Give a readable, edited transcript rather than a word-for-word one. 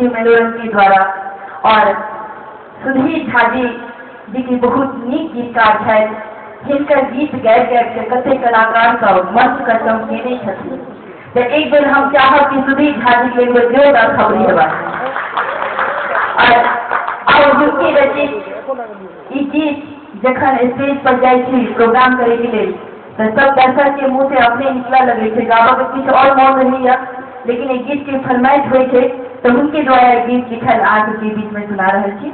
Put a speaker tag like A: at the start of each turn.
A: छी मैलोरंग द्वारा। और सुधीर झा जी जे कि बहुत नीक गीतकार छथि, हिनकर गीत गाबि गाबि के कते कलाकार सब मंच के चमकेने छथिन। तऽ एक बेर हम चाहब कि सुधीर झा जी के एक बेर जोरदार खबरी हेबाक। और हुनके रचित ई गीत जखन स्टेज पर जाइ छी प्रोग्राम करे के लेल तऽ सब दर्शक के मुँह से अपने निकलऽ लगै छै, गाबऽ के किछु और मोन रहैया, लेकिन एहि गीत के फरमाइश होइ छै तऽ हुनके द्वारा ई गीत लिखल अहाँ सबके बीच में सुना रहल छी।